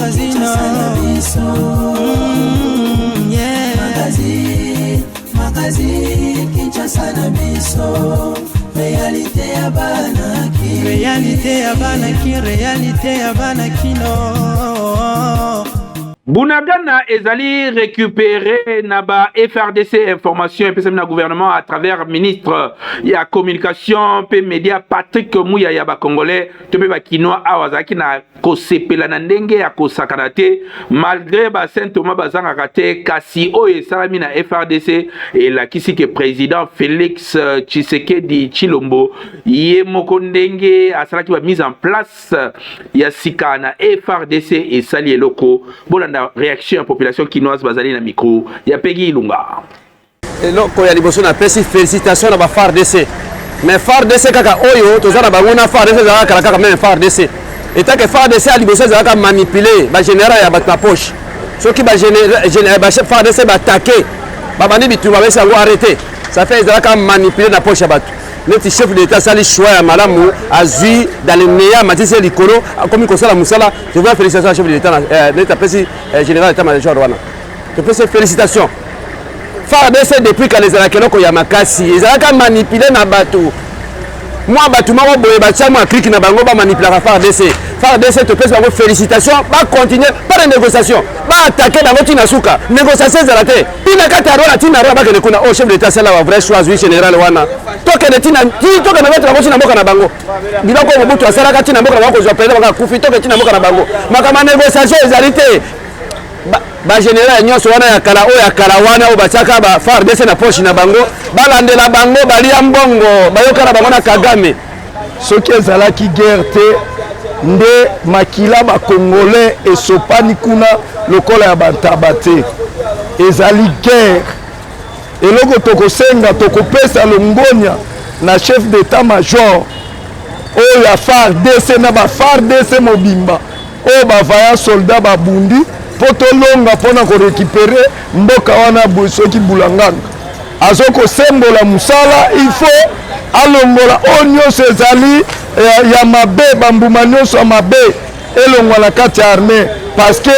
Magazine. Yeah. Magazine, magazine, Kinshasa na biso, réalité ya bana Kin. Réalité ya bana Kin, réalité ya bana Kino. Bunagana ezali récupéré na ba FARDC. Information epesami na gouvernement à travers ministre ya communication mpe média Patrick Muyaya. Bacongolais to mpe Bakinois awa azalaki na kosepela na ndenge ya kosakana te, malgré ba Saint Thomas bazangaka te. Kasi oyo esalami na FARDC elakisi ke président Félix Tshisekedi Tshilombo ye moko, ndenge asalaki ba mise en place ya sika na FARDC, esali eloko. Bolanda réaction ya population kinoise, bazali na micro ya Pegi Ilunga. Eloko ya liboso, napesi félicitation na ba FARDC. Mais FARDC kaka oyo toza na bango na FARDC ezalaka kala kaka même FARDC etake. FARDC ya liboso ezalaka manipulé, bagénéral ya bato na poche. Soki bachef FARDC batake, babandi bitumba, bapesi yango arrêté. Ça fait ezalaka manipulé na poche ya bato. Neti chef de l'État asali choix ya malamu, azwi dans le néant, matisi ye likolo, akomi kosala mosala. Je vois félicitation ya chef de l'État neti apesi général état major wana, topesi félicitation. FARDC depuis kala ezalaka eloko ya makasi, ezalaka manipulé na bato, mwa bato moko boye batia mwa clique na bango, bamanipulaka FARDC. FARDC, topesi bango félicitation, bacontinue, pas de négociation, baattaquer bango ntina suka. Négociation ezala te, ntina kati ya Rwanda, ntina Rwanda, bakende kuna. Oyo chef d'État asala ba vrai choix, azwi général wana, tokende ntina ti tokende betela bango ntina mboka na bango. Biloko oyo Mobutu asalaka ntina mboka na bango, kozwa président bango akufi, tokende ntina mboka na bango. Makambo ya négociation ezali te. Bagénéral nyonso wana ya kala, oyo ya kala wana, oyo batiaka ba FARDC na poche na bango, balandela bango, balia mbongo, bayoka na bango na Kagame. Soki ezalaki guerre te, nde makila bacongolais esopani kuna lokola ya bantaba te. Ezali guerre. Eloko tokosenga, tokopesa longonia na chef d'état major oyo ya FARDC na ba FARDC mobimba oyo bavaillant soldat babundi mpo tolonga, mpona korécupérer mboka wana boye. Soki Bulanganga azokosembola mosala, il faut alongola oyo nyonso ezali ya mabe, bambuma nyonso ya mabe elongwa na kati ya armée, parce que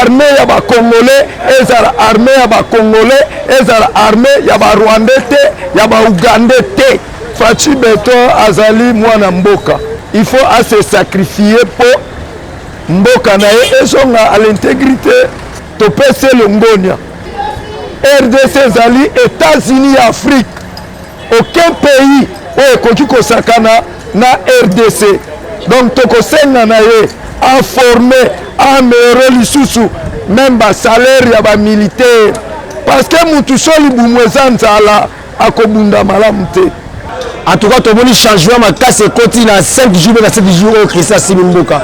armée ya bacongolais ezala armée ya bacongolais, ezala armée ya Barwandais te, ya Baugandais te. Fatshi Béton azali mwana mboka, il faut ase sacrifier mpo mboka na ye ezonga à l'intégrité. Topesi elongonia. RDC ezali États-Unis ya Afrique. Aucun pays oyo ekoki kosakana na RDC. Donc tokosenga na ye aforme, améliorer lisusu même basalaire ya bamilitaire, parce que mutu so libumu eza nzala, akobunda malamu te. En tout cas, tomoni changement makasi ekoti na 5 jours mpe na 7 jours oyo Christian asimi mboka.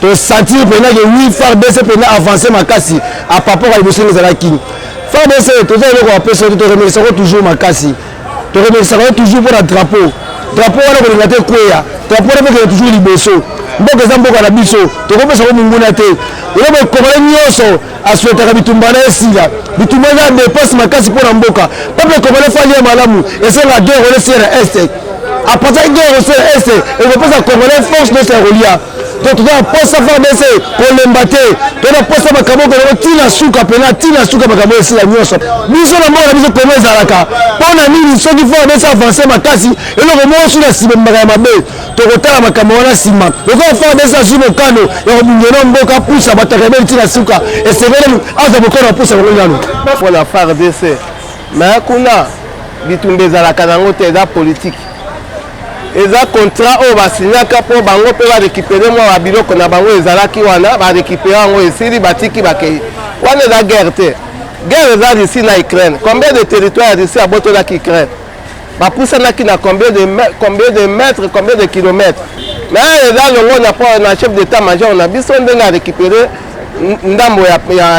Tosentir mpenza ke oui, FARDC mpenza avance makasi par rapport ya liboso ndenge ezalaki. FARDC, toza eloko bapesa te, toremerciaka toujours makasi, toremerciaka toujours mpo na drapeau. Drapeau wana kolinga te kweya, drapeau wana mpe kende toujours liboso. Mboka eza mboka na biso, tokopesako monguna te. Eloko congolais nyonso asouhaitaka, bitumba na esila. Bitumba eza dépense makasi mpo na mboka. Peuple congolais faut alia malamu, esenga guerre wana esila na Est. À partir guerre osila na Est, ekopesa congolais force nyonso ya kolia. Donc toza na posa FARDC kolemba te, toza na posa makambo okolongo ntina suka mpena, ntina suka makambo esila nyonso. Biso na mboka na biso Kongo ezalaka mpo na nini? Soki FARDC avance makasi, eloko moko so na nsima mbaka ya mabe, tokotala makambo wana nsima. Lokola FARDC azwi mokano ya kobundela mboka, pusa bataka ebeli ntina suka, esengeli azwa mokano ya pusa bango nano. Mpona FARDC, mais kuna bitumba ezalaka nango te, eza politike, eza contrat oyo basinyaka mpo bango mpe barécupérer mwa babiloko na bango ezalaki wana. Barécupérer yango, esili, batiki, bakei. Wana eza guerre te. Guerre eza Russie na Ukraine. Combien de territoire ya Russie abotolaki Ukraine? Bapusanaki na combien de mètres, combien de kilomètres? Mais eza longo na mpo na chef d'état major na biso, ndenge arécupérer ndambo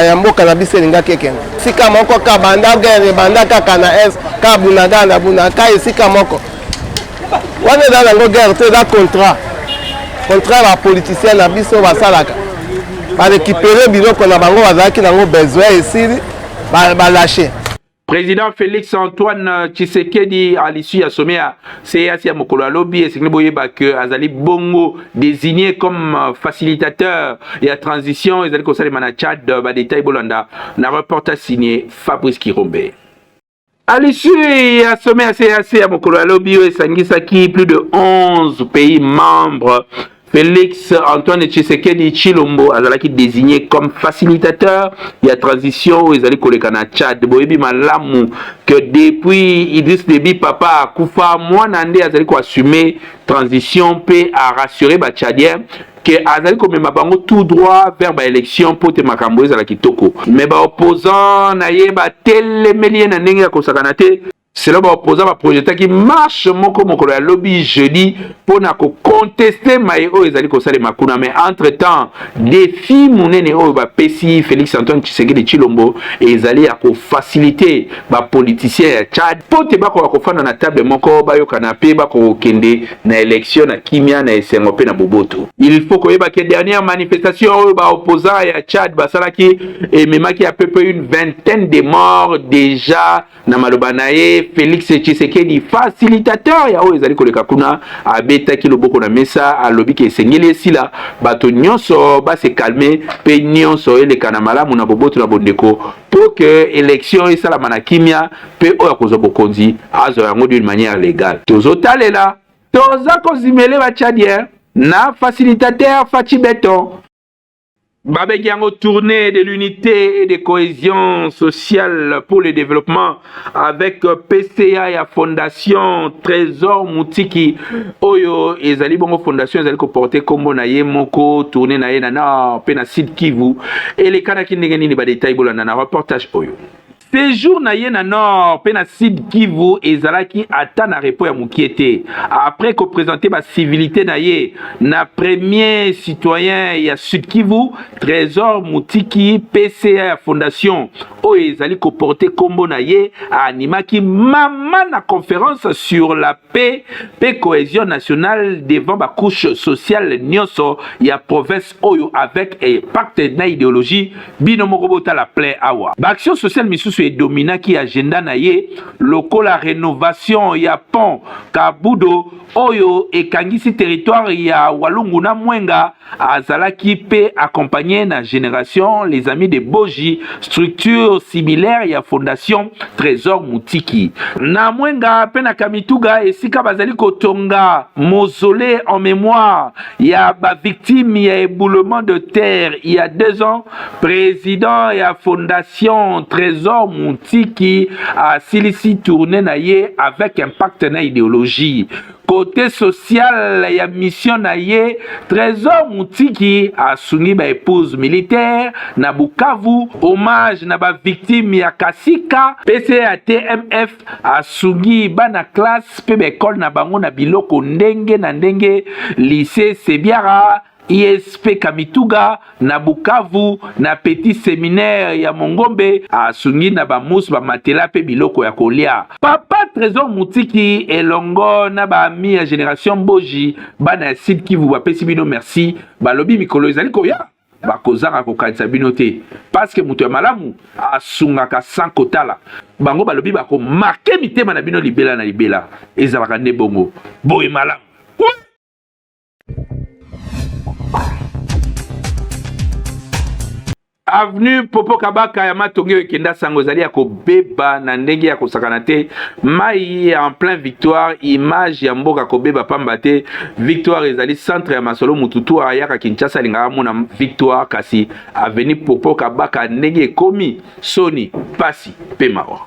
ya mboka na biso elingaki ekende esika moko. Ka banda guerre ebanda kaka na Est, ka Bunagana, Bunaka, esika moko wana eza nango guerre te, eza contrat. Contrat bapoliticien na biso basalaka, barécupérer biloko na bango bazalaki nango besoin, esili, balâcher. Président Félix Antoine Tshisekedi à l'issue ya sommet ya CEAC ya mokolo ya lobi, esengeli boyeba que azali bongo désigné comme facilitateur ya transition ezali kosalema na Tchad. Ba détail bolanda na reportage signé Fabrice Kirombe. À l'issue ya sommet ya CEAC ya mokolo ya lobi oyo esangisaki plus de 11 pays membres, Félix Antoine Tshisekedi Tshilombo azalaki désigné comme facilitateur ya transition oyo ezali koleka na Tchad. Boyebi malamu que depuis Idriss Déby papa akufa, mwana nde azali koassumer transition mpe arassurer batchadien ke azali komema bango tout droit vers baélection mpo te makambo ezala kitoko. Mais baopposant na ye batelemeli ye na ndenge ya kosakana te. Selon baopposant, baprojetaki marche moko mokolo ya lobi jeudi mpona kocontester maye oyo ezali kosalema kuna. Mais entre temps, défi monene oyo bapesi Félix Antoine Tshisekedi Tshilombo ezali ya kofaciliter bapoliticien ya Tchad mpo te bakoka kofanda na table moko, bayokana mpe bakokende na élection na kimia, na esengo mpe na boboto. Il faut koyeba ke dernière manifestation oyo baopposant ya Tchad basalaki ememaki à peu près une vingtaine de morts déjà. Na maloba na ye, Félix Tshisekedi, facilitateur ya oyo ezali koleka kuna, abetaki loboko na mesa, alobi ke esengeli esila, bato nyonso base calmer mpe nyonso eleka na malamu, na boboto, na bondeko, mpo ke élection esalama na kimia mpe oyo akozwa bokonzi azwa yango d'une manière légale. Tozotalela, toza kozimele batchadien na facilitateur Fatshi Béton. Babengi yango tournée de l'unité et de cohésion sociale pour le développement avec PCA ya Fondation Trésor Mutiki oyo ezali bongo fondation ezali koporter nkombo na ye moko. Tournée na ye na Nord mpe na Sud Kivu elekanaki ndenge nini? Badétail bolanda na reportage oyo. Séjour na ye na Nord mpe na Sud Kivu ezalaki ata na repos ya mokie te. Après koprésenter bacivilité na ye na premier citoyen ya Sud Kivu, Trésor Mutiki, PCA ya fondation oyo ezali koporter nkombo na ye, animaki mama na conférence sur la paix mpe cohésion nationale devant bacouche sociale nyonso ya province oyo avec impact na idéologie. Bino moko botala plein awa. Baaction sociale misusu edominaki agenda na ye, lokola rénovation ya pont Kabudo oyo ekangisi territoire ya Walungu na Mwenga. Azalaki mpe accompagné na génération Les Amis de Boji, structure similaire ya Fondation Trésor Mutiki. Na Mwenga mpe na Kamituga, esika bazali kotonga mausolée en mémoire ya bavictime ya éboulement de terre il y a 2 ans, président ya Fondation Trésor Mutiki asilisi tournée na ye avec impact na idéologie. Côté social ya mission na ye, Trésor Mutiki asungi baépouse militaire na Bukavu, hommage na bavictime ya Kasika. PCA ya TMF asungi bana classe mpe baekole na bango na biloko ndenge na ndenge, lycée Sebiara, ISP Kamituga na Bukavu, na petit séminaire ya Mongombe, asungi na bamousses, bamatelas mpe biloko ya kolia. Papa Trésor Mutiki elongo na baamis ya génération Boji, bana ya Sud Kivu bapesi bino merci. Balobi mikolo ezali koya bakozanga kokanisa bino te, parce que moto ya malamu asungaka sans kotala. Bango balobi bakomarquer mitema na bino libela na libela. Ezalaka nde bongo boye malamu. Avenue Popo Kabaka ya Matonge oyo ekenda sango ezali ya kobeba na ndenge ya kosakana te. Mai en plein Victoire, image ya mboka kobeba pamba te. Victoire ezali centre ya masolo, mututu ayaka Kinshasa alingaka amona Victoire, kasi avenue Popo Kabaka ndenge ekomi, soni, pasi mpe mawa.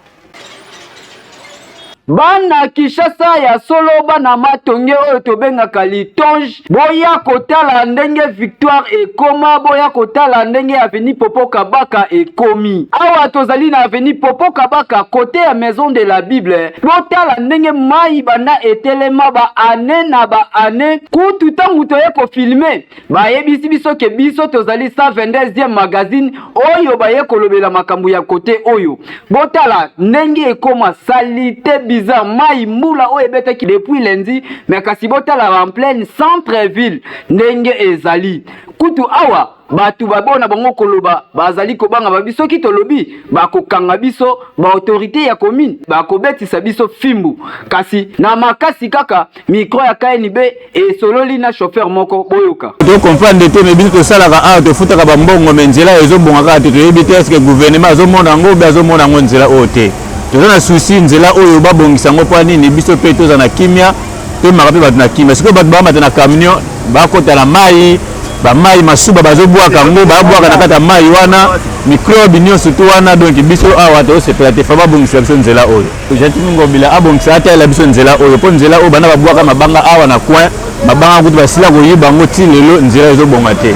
Bana Kinshasa ya solo, bana Matonge oyo tobengaka litonge, boya kotala ndenge Victoire ekoma, boya kotala ndenge avenue Popo Kabaka ekomi. Awa tozali na avenue Popo Kabaka, côté ya Maison de la Bible. Botala ndenge mai banda etelema baane na baane. Kutu ntango toye kofilmer, bayebisi biso ke biso tozali 122e magazine oyo baye kolobela makambo ya côté oyo. Botala ndenge ekoma saleté. bizarre, mai mbula oyo ebetaki depuis lundi, mais kasi botala en pleine centre ville ndenge ezali. Kutu awa bato babona bango koloba bazali kobanga babi soki tolobi bakokanga biso, ba autorité ya commune bakobetisa biso fimbu. Kasi na makasi kaka micro ya KNB esololi na chauffeur moko, boyoka. To comprendre te, mais biso tosalaka awa, tofutaka bambongo, mais nzela ezobonga kaka te. Toyebi te est-ce gouvernement azomona yango obe azomona yango. Nzela oyo te, toza na souci nzela oyo babongisa yango. Mpo nini? Biso mpe toza na kimia, tomaka mpe bato na kimia. Sikoyo bato bamata na camion, bakota na mai, bamai masuba bazobwaka yango, babwaka na kati ya mai wana, microbe nyonso tu wana. Donc biso awa tozosepela te. Fa babongisela biso nzela oyo. Gentiny Ngobila abongisa, atalela biso nzela oyo, mpo nzela oyo bana babwaka mabanga awa na coin, mabanga kutu basila koyiba yango, ti lelo nzela ezobonga te.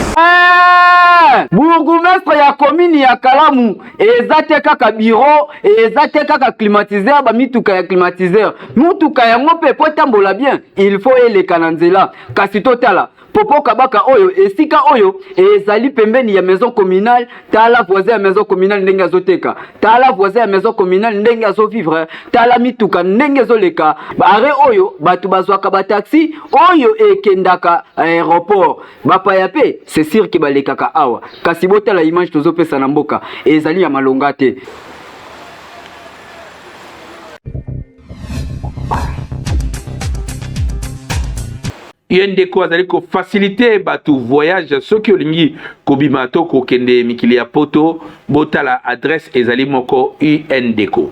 Bourgmestre ya commune ya Kalamu, eza te kaka bureau, eza te kaka climatiseur, bamituka ya climatiseur. Mutuka yango mpe po etambola bien, il faut eleka na nzela. Kasi totala Popo Kabaka oyo, esika oyo ezali pembeni ya maison communale. Tala voisin ya maison communale ndenge azoteka, tala voisin ya maison communale ndenge azovivre, tala mituka ndenge ezoleka. Arrêt oyo bato bazwaka bataxi oyo ekendaka aéroport, bapaya mpe c'est sûr ke balekaka awa. Kasi botala image tozopesa na mboka, ezali ya malonga te. Ye ndeko azali kofacilite bato voyage. Soki olingi kobima to kokende mikili ya poto, botala adresse ezali moko undeko.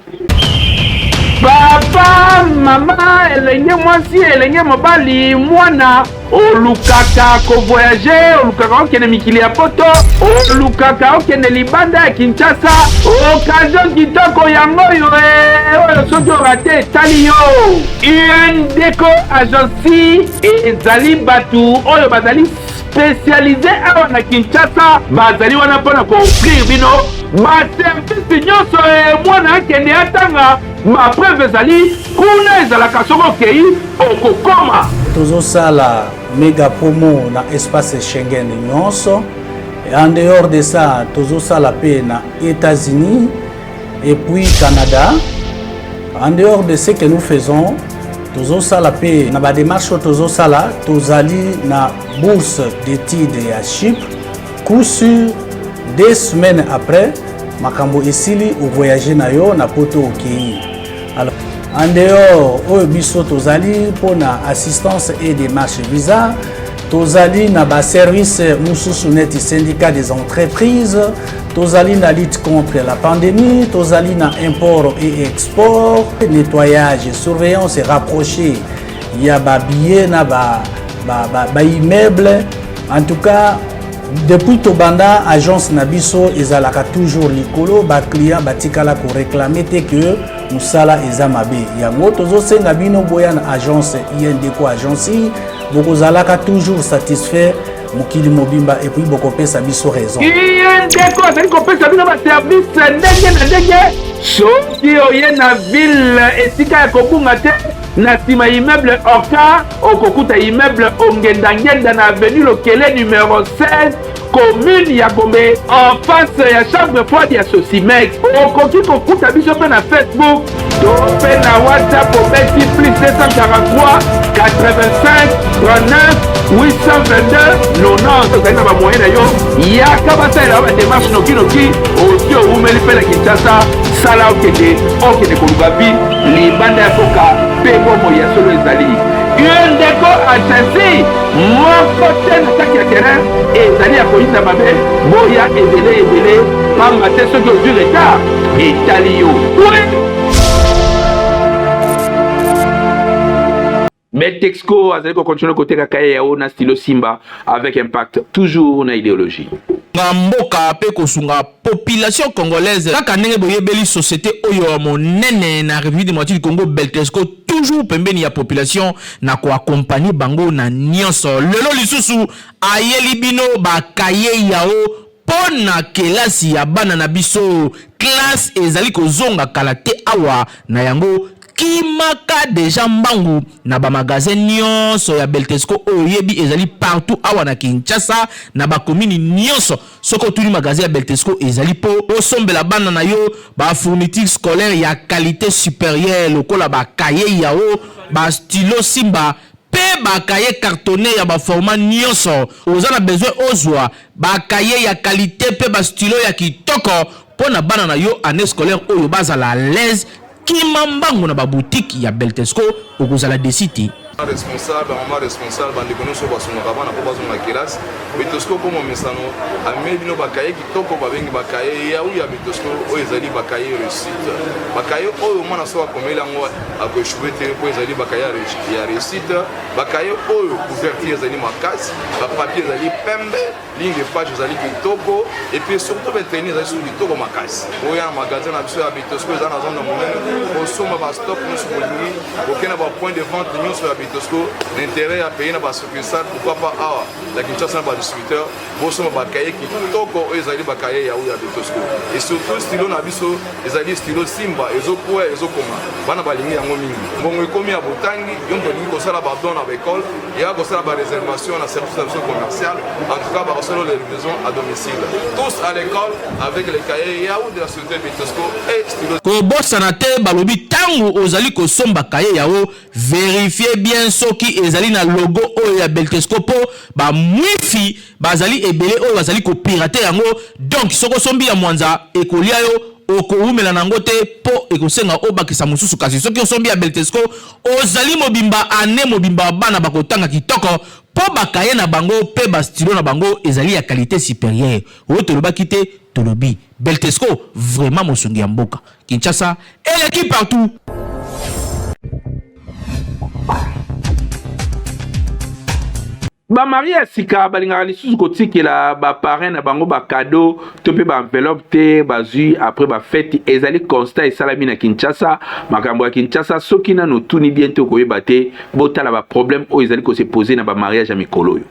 Papa, mama, elenge mwasi, elenge mobali, mwana, olukaka kovoyage, olukaka okende mikili ya poto, olukaka okende libanda ya Kinshasa, occasion kitoko yango oyo oyo soki orate etali yo. Undeko Agency ezali bato oyo bazali spécialisé awa na Kinshasa, bazali wana mpona koofrir bino baservice nyonso. Mwana akende atanga, bapreuve ezali kuna, ezalaka soki okei okokoma. Tozosala mega promo na espace Schengen nyonso. En dehors de ça, tozosala mpe na États-Unis et puis Canada. En dehors de ce que nous faisons, tozosala mpe na badémarche oyo tozosala, tozali na bourse d'étude ya Chypre, coup sûr 2 semaines après makambo esili, ovoyage na yo na poto, okei. Alors, en dehors oyo biso tozali mpona assistance et démarche visa, tozali na baservice mosusu neti syndicat des entreprises, tozali na lutte contre la pandémie, tozali na import et export, nettoyage, surveillance rapprochée ya babillet na baimmeuble ba, ba En tout cas, depuis tobanda agence na biso, ezalaka toujours likolo. Baclient batikala koréclame te ke mosala eza mabe. Yango tozosenga bino boya na agence Indeko Agence, bokozalaka toujours satisfait mokili mobimba, et puis bokopesa biso raison. Iye ndeko azali kopesa bino baservice ndenge na ndenge. Soki oye na ville, esika ya kobunga te, na nsima immeuble Orca, okokuta immeuble Ongendangenda na avenue Lokele numero 16, commune ya Gombe, en face ya chambre froide ya Sosimex. Okoki kokuta biso mpe na Facebook to mpe na WhatsApp, obeti plus 243 85 39 822 90. Ozali na bamoyen na yo, yaka basalela badémarche nokinoki. Osi owumeli mpe na Kinshasa, sala okende, okende koluka vie libanda ya mboka mpe bomoi ya solo ezali. Yo ndeko, agence moko te na kati ya terrain ezali ya koyinda mabe. Boya ebele ebele, pamba te soki ozwi retard etali yo. Betexco azali kocontinue koteka kaye yao na stylo Simba avec impact, toujours na idéologie. Nga mboka mpe kosunga population congolaise, kaka ndenge boyebeli société oyo ya monene na République démocratique du Congo, Beltesco, toujours pembeni ya population na koaccompagne bango na nyonso. Lelo lisusu ayeli bino bakaye yao mpo na kelasi ya bana na biso. Classe ezali kozonga kala te awa na yango. Kimaka dejà mbangu na ba magasin nionso ya Beltesco oyo oyebi ezali partout awa na Kinshasa na ba commune nionso. Soki otuni magasin ya Beltesco ezali po osombela bana na yo ba fournitures scolaires ya qualite superieure lokola ba cahiers Yao, ba stylos Simba pe ba cahiers cartonnes ya ba formats nionso. Oza na besoin ozua ba cahiers ya qualite pe ba stylos ya kitoko po na bana na yo annee scolaire oyo bazala à l'aise. Kima mbangu na ba boutique ya Beltesco okozala deçu te. Responsable, mama responsable, bandeko nyonso basungaka bana mpo bazonga kelasi. Betosco mpo momesano amemi bino bakaye kitoko babengi bakaye yau ya Betosco, oyo ezali bakaye réussite. Bakaye oyo mwana soki akomeli yango akoechoue te mpo ezali bakaye ya réussite. Bakaye oyo couverture ezali makasi, bapapier ezali pembe. Ligne de page ezali kitoko et puis surtout ba tenue ezali susu kitoko makasi. Oya na magasin na biso ya Bitosco eza na zone ya monene, kosomba ba stock nyonso bolingi, kokende na ba point de vente nyonso ya Bitosco na intérêt ya pays na ba succursale, pourquoi pas awa na Kinshasa na ba distributeur, bosomba ba cahier kitoko oyo ezali ba cahier ya ya Bitosco. Et surtout stylo na biso ezali stylo Simba, ezokwea ezokoma, bana balingi yango mingi. Mbongo ekomi ya botangi, yo moto olingi kosala ba don na ba école, ya kosala ba réservation na service na biso commercial. En tout cas, bakosala les livraisons à domicile. Tous à l'école avec les cahiers Yahoo de la société Bitosco et stylo. Kobosana te balobi tango ozali kosomba cahier yao verifier bien soki ezali na logo oyo ya Beltesco po ba mwifi bazali ebele oyo bazali ko pirater yango donc soki osombi ya mwanza ekolia yo okowumela na yango te po ekosenga obakisa mosusu kasi soki osombi ya Beltesco ozali mobimba annee mobimba bana bakotanga kitoko Po ba cahiers na bango pe ba stylos na bango ezali ya qualite superieure. Oyo tolobaki te, tolobi. Beltesco vraiment mosungi ya mboka. Kinshasa eleki partout. Ba marie ya sika balingaka lisusu kotikela ba parrain na bango ba cadeau to pe ba enveloppe te bazui après ba fete. Ezali constat esalami na Kinshasa. Makambo ya Kinshasa soki nanu otuni bien te okoyeba te. Botala ba problème oyo ezali ko se poser na ba mariage ya mikolo oyo.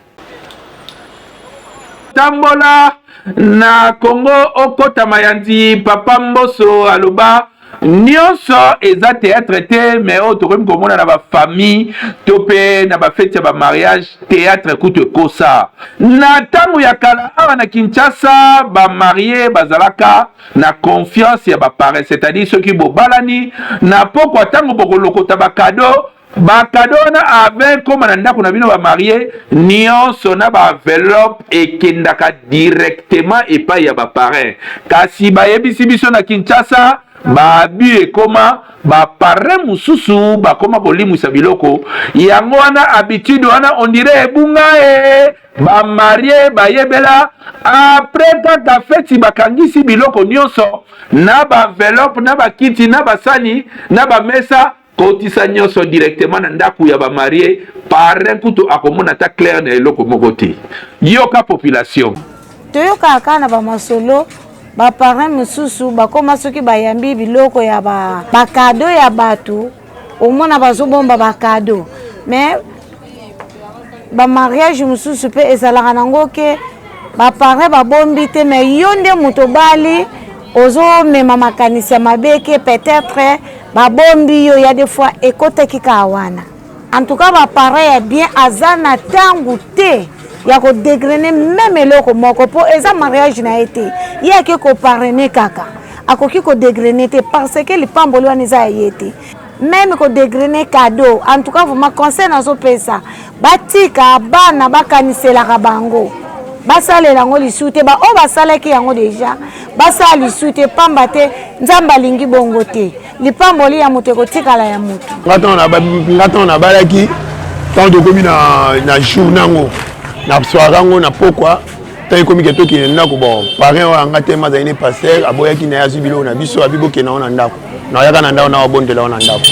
Tambola na Congo okota mayanzi papa Mboso aloba nionso eza theatre te mais oyo tokomi komona na ba famille to pe na ba fete ya ba mariage theatre kutu ekosa. Na tango ya kala awa na Kinshasa ba marie bazalaka na confiance ya ba parrain, c'est-à-dire soki bobalani na pokwa tango bokolokota ba cadeau, ba cadeau wana avant ekoma na ndako na bino ba marie nionso na ba enveloppe ekendaka directement epai ya ba parrain. Kasi bayebisi biso na Kinshasa ba abus ekoma, ba parrain mosusu bakoma kolimwisa biloko yango wana, habitude wana on dirait ebunga e Ba marie bayebela après kaka feti bakangisi biloko nionso na ba enveloppe na ba kiti na ba sani na ba mesa kotisa nionso directement na ndaku ya ba marie parrain kutu akomona ata claire na eloko moko te yoka population. Toyokaka kaka na ba masolo ba parrain mosusu bakoma soki bayambi biloko ya ba ba cadeau ya batu omona bazobomba ba cadeau mais ba mariage mosusu mpe ezalaka nango ke ba parrain babombi te mais yo nde moto obali ozomema makanisi ya mabe ke peut-être babombi yo ya des fois ekotaki kaka wana. En tout cas ba parrain ya bien aza na ntango te ya kodegrene meme eloko moko mpo eza mariage na ye te, ye ake koparraine kaka, akoki kodegrene te parce que lipamboli wana eza ya ye te. Meme kodegrene cadeau, en tout cas vraiment conseil nazopesa, batika bana bakaniselaka bango, basalela yango lisusu te, baoyo basalaki yango deja basala lisusu te, pamba te Nzambe alingi bongo te. Lipamboli ya moto ekotikala ya moto. Nga ntango nabalaki, ntango tokomi na jour nango, na soirée yango na pokwa, ntango ekomi ke tokende ndako, bon parrain oyo anga te mazali ne pasteur aboyaki na ye, azwi biloko na biso abi bokende yango na ndako, nayaka na ndako naobondela yango na ndako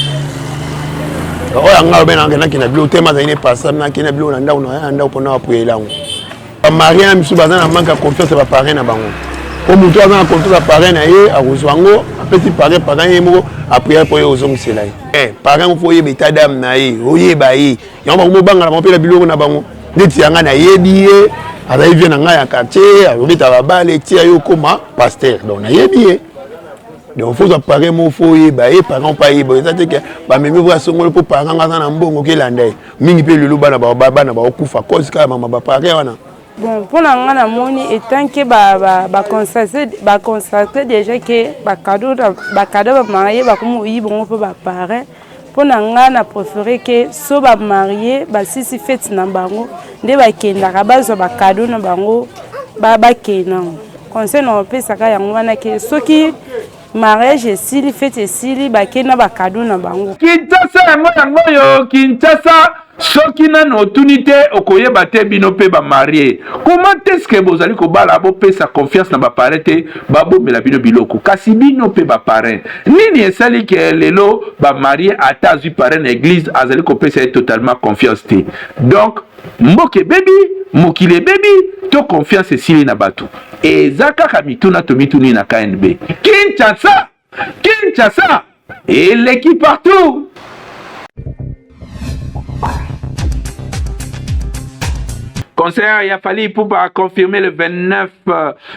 oyo anga obe nakendaki na biloko te mazali ne pasteur nakende na biloko na ndako naya na ndako mpo naapuyela yango. Ba marie na misusu baza na manque ya confiance ya ba parrain na bango. Po moto aza na confiance ya parrain na ye akozwa yango apesi parrain, parrain ye moko apriere mpo ye ozongisela ye. Eh, parrain ngo fo oyeba etat d'âme na ye, oyeba ye. Yango bango bobangana bango mpe na biloko na bango. Ndeti ya ngai nayebi ye, azali vie na ngai ya quartier, azobeta babale, tia yo okoma pasteur. Donc nayebi ye. Donc faut ozwa parrain moko, faut oyeba ye, parent mpe ayeba. Eza te ke bamemi voya songolo mpo parent nga aza na mbongo kelanda ye mingi. Mpe lelo bana bana bakokufa cause kaka mama baparrain wana. Bon, mpo na nga namoni etant ke baconstate déjà ke bacadeau bamarie bakomi oyiba yango mpo baparrain. Mpo na nga na préféré ke so bamarie basisi fete na bango nde bakendaka bazwa bacadeau na bango, bakende nango. Conseil na opesaka yango wana ke soki mariage esili, fete esili, bakende na bacadeau na bango. Kinshasa yango yango oyo Kinshasa, soki nano otuni te, okoyeba te. Bino mpe bamarie, comment est-ce que bozali kobala, bopesa confiance na baparrain te, babombela bino biloko? Kasi bino mpe baparrain, nini esali ke lelo bamarie, ata azwi parrain na église, azali kopesa ye totalement confiance te? Donc mboka ebebi, mokili ebebi, to confiance esili na bato? Eza kaka mituna tomituni na KNB. Kinshasa, Kinshasa eleki partout. Concert ya Fally Ipupa confirmé le 29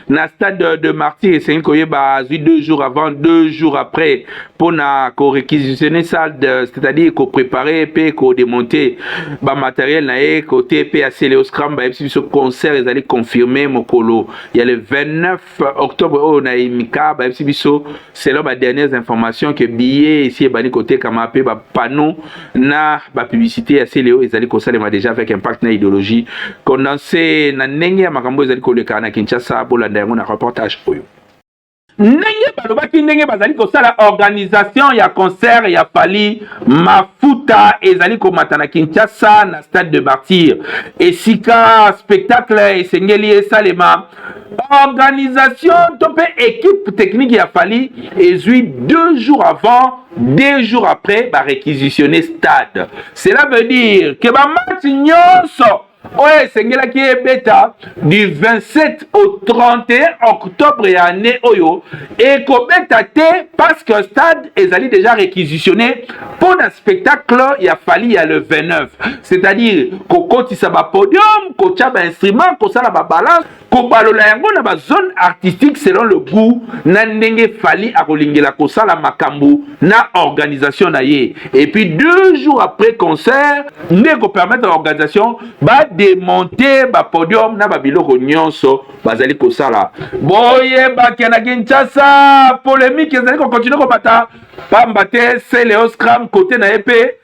na stade de Martyr. Esengi koyeba azwi 2 jours avant, 2 jours après mpona koréquisitionner salle, c'est-à-dire kopréparer mpe kodémonter bamatériel na ye. Côté mpe ya Celeo Scram, bayebisi biso concert ezali confirmé mokolo ya le 29 octobre oyo na Imika. Bayebisi biso, selon badernières informations, ke billet esi ebandi kotekama mpe bapanneau na bapublicité ya Celeo ezali kosalema déjà avec impact na idéologie condensé na ndenge ya makambo ezali koleka na Kinshasa. Bolanda yango na reportage oyo. Ndenge balobaki, ndenge bazali kosala organisation ya concert ya Fally, mafuta ezali komata na Kinshasa, na stade de Martyr, esika spectacle esengeli esalema. Organisation to mpe équipe technique ya Fally ezwi 2 jours avant, 2 jours après baréquisitionner stade. Cela veut dire ke bamatch nyonso oyo esengelaki ebeta du 27 au 31 octobre ya année oyo ekobeta te, parce que stade ezali déjà réquisitionné mpo na spectacle ya Fally ya le 29, c'est-à-dire kokotisa bapodium, kotia bainstrument, kosala babalance, kobalola yango na bazone artistique selon le goût na ndenge Fally akolingela kosala makambo na organisation na ye. Et puis 2 jours après concert nde kopermettre organisation badémonter bapodium na babiloko nyonso bazali kosala. Boyebake na Kinshasa polémique ezali kocontinuer kobata, pamba te Celeo Scram côté na ye mpe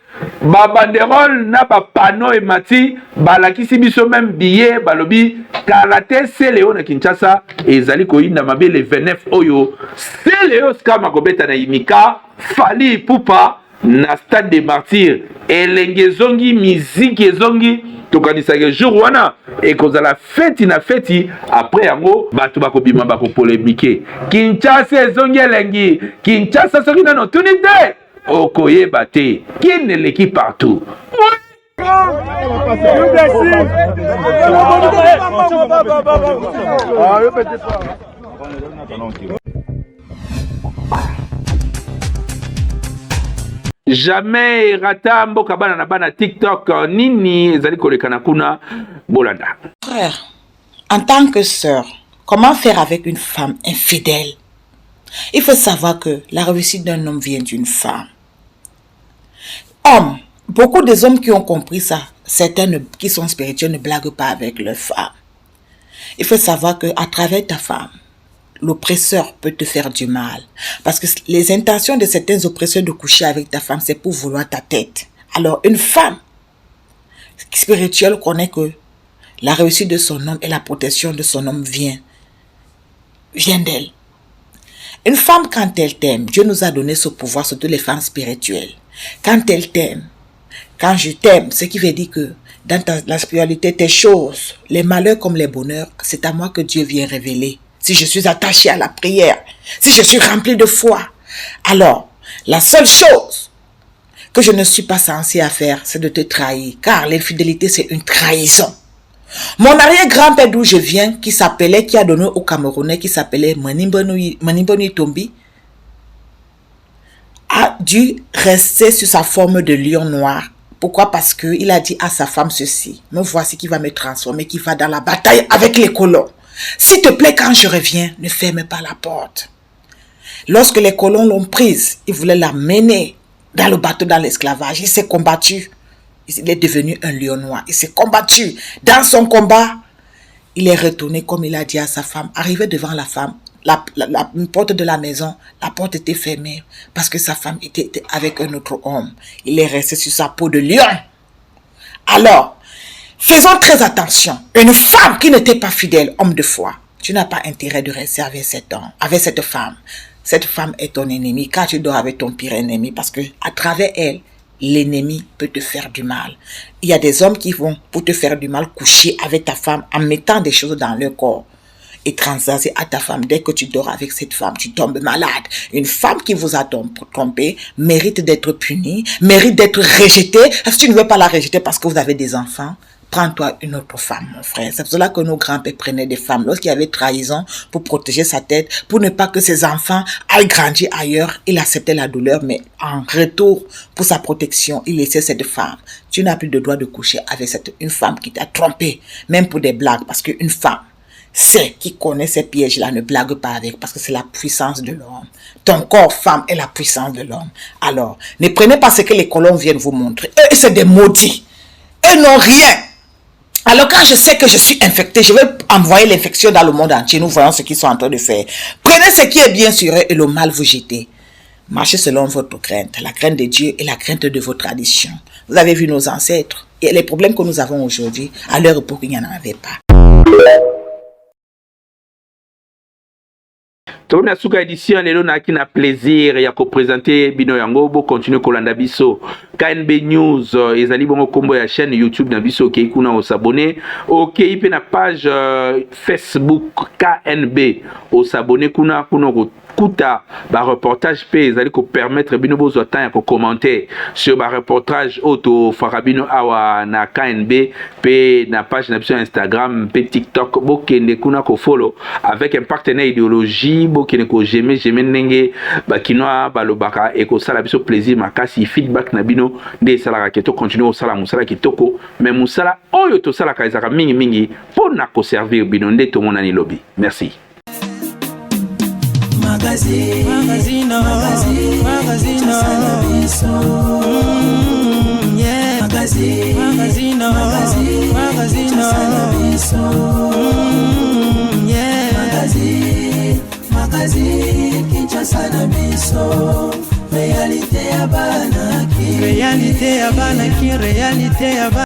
babanderole na bapano emati. Balakisi biso même billet, balobi kala te Celeo na Kinshasa ezali koyinda mabe. Le 29 oyo Celeo Scram akobeta na Imika, Fally Ipupa na stade de Martyr. Elenge ezongi, miziki ezongi. Tokanisaka jour wana ekozala feti na feti. Après yango bato bakobima, bakopolémiquer. Kinshasa ezongi elengi. Kinshasa, soki nano otuni te, okoyeba te. Kin eleki partout. Jamais erata mboka bana na bana. TikTok, nini ezali koleka na kuna? Bolanda. Frère, en tant que sœur, comment faire avec une femme infidèle? Il faut savoir que la réussite d'un homme vient d'une femme. Homme, beaucoup des hommes qui ont compris ça, certains qui sont spirituels ne blaguent pas avec leur femme. Il faut savoir que à travers ta femme, l'oppresseur peut te faire du mal. Parce que les intentions de certains oppresseurs de coucher avec ta femme, c'est pour vouloir ta tête. Alors, une femme spirituelle connaît que la réussite de son homme et la protection de son homme vient d'elle. Une femme, quand elle t'aime, Dieu nous a donné ce pouvoir, surtout les femmes spirituelles. Quand elle t'aime, quand je t'aime, ce qui veut dire que dans la spiritualité, tes choses, les malheurs comme les bonheurs, c'est à moi que Dieu vient révéler. Si je suis attaché à la prière, si je suis rempli de foi, alors la seule chose que je ne suis pas censé à faire, c'est de te trahir. Car l'infidélité, c'est une trahison. Mon arrière-grand-père d'où je viens, qui s'appelait, qui a donné au Camerounais, qui s'appelait Manimboni Tombi, a dû rester sur sa forme de lion noir. Pourquoi? Parce qu'il a dit à sa femme ceci: Me voici qui va me transformer, qui va dans la bataille avec les colons. S'il te plaît, quand je reviens, ne ferme pas la porte. Lorsque les colons l'ont prise, ils voulaient l'amener dans le bateau, dans l'esclavage. Il s'est combattu. Il est devenu un lion noir. Il s'est combattu. Dans son combat, il est retourné comme il a dit à sa femme. Arrivé devant la femme, la, la, porte de la maison, la porte était fermée parce que sa femme était avec un autre homme. Il est resté sur sa peau de lion. Alors, faisons très attention. Une femme qui n'était pas fidèle, homme de foi, tu n'as pas intérêt de rester avec cet homme, avec cette femme. Cette femme est ton ennemi, car tu dors avec ton pire ennemi, parce que à travers elle, l'ennemi peut te faire du mal. Il y a des hommes qui vont, pour te faire du mal, coucher avec ta femme en mettant des choses dans leur corps et transager à ta femme. Dès que tu dors avec cette femme, tu tombes malade. Une femme qui vous a trompé mérite d'être punie, mérite d'être rejetée. Si tu ne veux pas la rejeter parce que vous avez des enfants, prends-toi une autre femme, mon frère. C'est pour cela que nos grands-pères prenaient des femmes. Lorsqu'il y avait trahison, pour protéger sa tête, pour ne pas que ses enfants aillent grandir ailleurs, il acceptait la douleur, mais en retour, pour sa protection, il laissait cette femme. Tu n'as plus le droit de coucher avec cette, une femme qui t'a trompé, même pour des blagues, parce qu'une femme, sait, qui connaît ces pièges-là, ne blague pas avec, parce que c'est la puissance de l'homme. Ton corps, femme, est la puissance de l'homme. Alors, ne prenez pas ce que les colons viennent vous montrer. Eux, c'est des maudits. Eux n'ont rien. Alors quand je sais que je suis infecté, je vais envoyer l'infection dans le monde entier. Nous voyons ce qu'ils sont en train de faire. Prenez ce qui est bien sur eux et le mal vous jetez. Marchez selon votre crainte, la crainte de Dieu et la crainte de vos traditions. Vous avez vu nos ancêtres et les problèmes que nous avons aujourd'hui, à leur époque, il n'y en avait pas. Tokomi na suka édition ya lelo. Nayaki na plaisir ya kopresente bino yango. Bokontinue kolanda biso KNB News, ezali bongo nkombo ya chaîne YouTube na biso. Okei kuna osabone, okei mpe na page Facebook KNB, osabone kuna. Kuna okokuta bareportage mpe ezali kopermettre bino bozwa temps ya kokommente sur bareportage oyo tofaka bino awa na KNB mpe na page na biso ya Instagram mpe TikTok. Bokende kuna kofolo avec un partenaire idéologie, bokende kojeme jeme ndenge bakinois balobaka, ekosala biso plaisir makasi. Feedback na bino nde esalaka ke tokontinue kosala mosala kitoko, me mosala oyo tosalaka ezalaka mingimingi mpo na koservir bino. Nde tomonani lobi. Merci. Magazine, magazine, magazine, magazine, yeah. Magazine, magazine, magazine, magazine, yeah. Magazine, magazine, Kinshasa na biso, réalité ya bana ki, réalité ya bana ki, réalité ya bana.